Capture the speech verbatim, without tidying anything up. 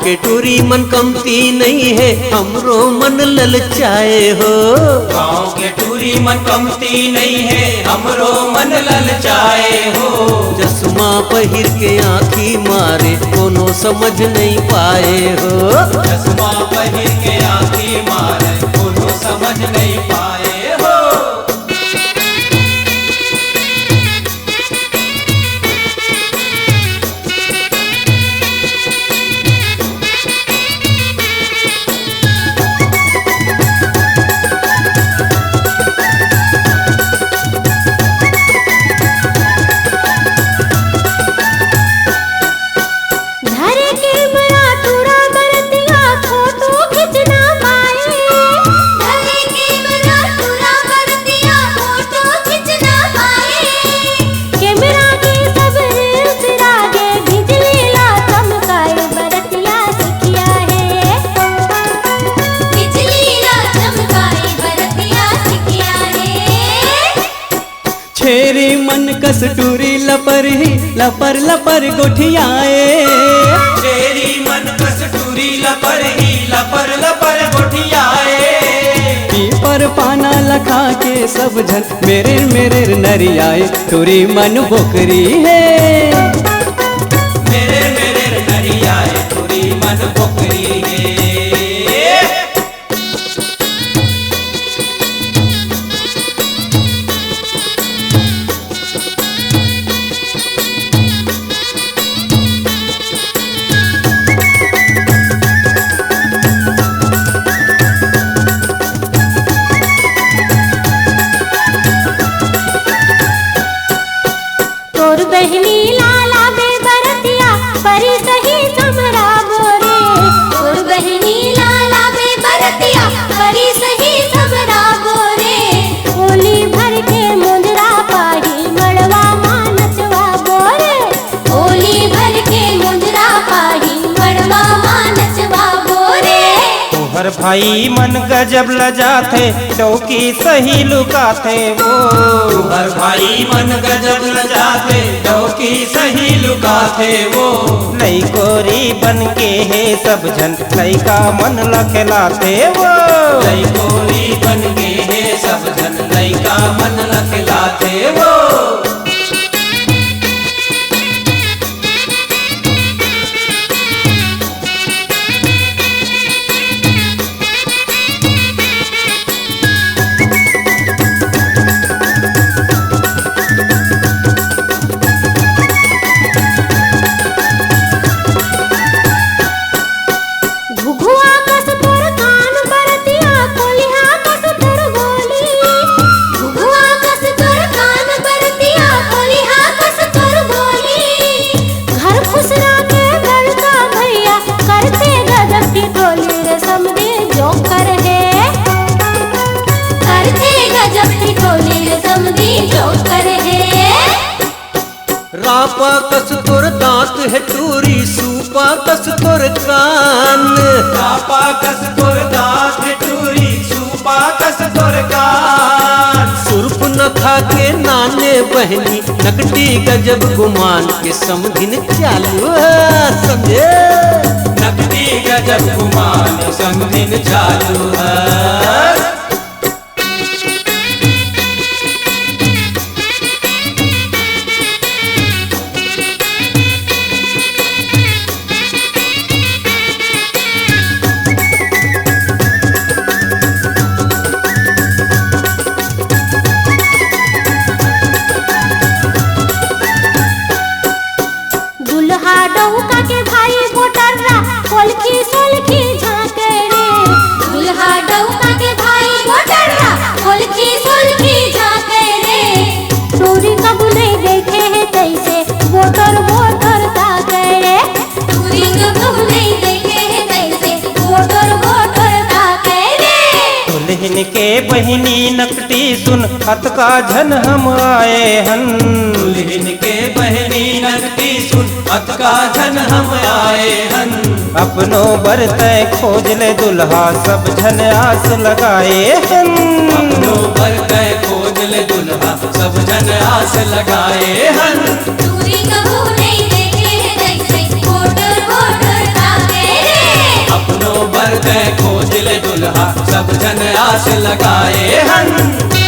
के टूरी मन कमती नइ हे, हमरो मन ललचाए हो। गाँव के टूरी मन कमती नइ हे, हमरो मन ललचाए हो। चश्मा पहिर के आँखी मारे, कोनो समझ नइ पाए हो। चश्मा पहिर के आँखी मारे, कोनो समझ नइ पाए हो। धरे कैमरा टूरा बरतिया, फोटो खींचना पाए। धरे कैमरा टूरा बरतिया, फोटो खींचना पाए। कैमरा के सब रील्स रागे, बिजली ला चमकाए, बरतिया सिखिया हे। बिजली ला चमकाए, बरतिया सिखिया हे। छेरी मन कस टूरी लपर ही, लपर लपर गोठियाए। छेरी मन कस टूरी लपर ही, लपर लपर गोठियाए। पीपर पाना लखा के सब झन, मेरे मेरे नरियाए, टूरी मन बोकरी हे। मेरे मेरे नरियाए, टूरी मन बोकरी हे। तोर बहिनी ला लाबे बरतिया, परी सही समरा बोरे। तोर बहिनी ला लाबे बरतिया, परी सही समरा बोरे। ओली भर के मोंजरा पाही, मड़वा मा नचवा बोरे। ओली भर के मोंजरा पाही, मड़वा मा नचवा बोरे। तोहर भाई मन गजब लजाथे, डौकी सही लुकाथे वो। तुहर भाई मन गजब लजाथे, डौकी सही लुकाथे वो। लइकोरी बन के हे सब झन, लइका मन ल खेलाथे वो। लइकोरी बन के हे सब झन, लइका मन ल खेलाथे वो। घुघुआ कस तोर कान बरतिया, कोलिहा कस तोर बोली। घुघुआ कस तोर कान बरतिया, कोलिहा कस तोर बोली। घर खुसरा के बड़का भैया, करथे गजब ठिठोली रे समधी जोकर हे। करथे गजब ठिठोली रे समधी जोकर हे। रापा कस तोर दांत हे टूरी, सूपा कस तोर कान। रापा कस तोर दांत हे टूरी, सूपा कस तोर कान। सुर्पनखा के नाने बहिनी, नकटी गजब गुमान के समधिन चालू हे, समझे? नकटी गजब गुमान समधिन चालू हे। दुल्हा डौका के भाई बोटर्रा, कोलखी सोलखी झांके रे। दुल्हा डौका के भाई बोटर्रा, कोलखी सोलखी झांके रे। टूरी कबू नहीं देखे हे तैसे, बोटर बोटर ताके रे। टूरी कबू नहीं देखे हे तैसे, बोटर बोटर ताके रे। दुल्हिन के बहिनी नकटी सुन, अतका झन हम आए हन। दुल्हिन के बहिनी नकटी सुन, अतका झन हम आए हन। अपनो बर तैं खोज ले दुल्हा, सब झन आस लगाए हन। अपनो बर तैं खोज ले दुल्हा, सब झन आस लगाए हन। टूरी कभू नहीं देखे हे तैसे, बोटर बोटर ताके रे। तैं खोज ले दुल्हा, सब झन आस लगाए हन।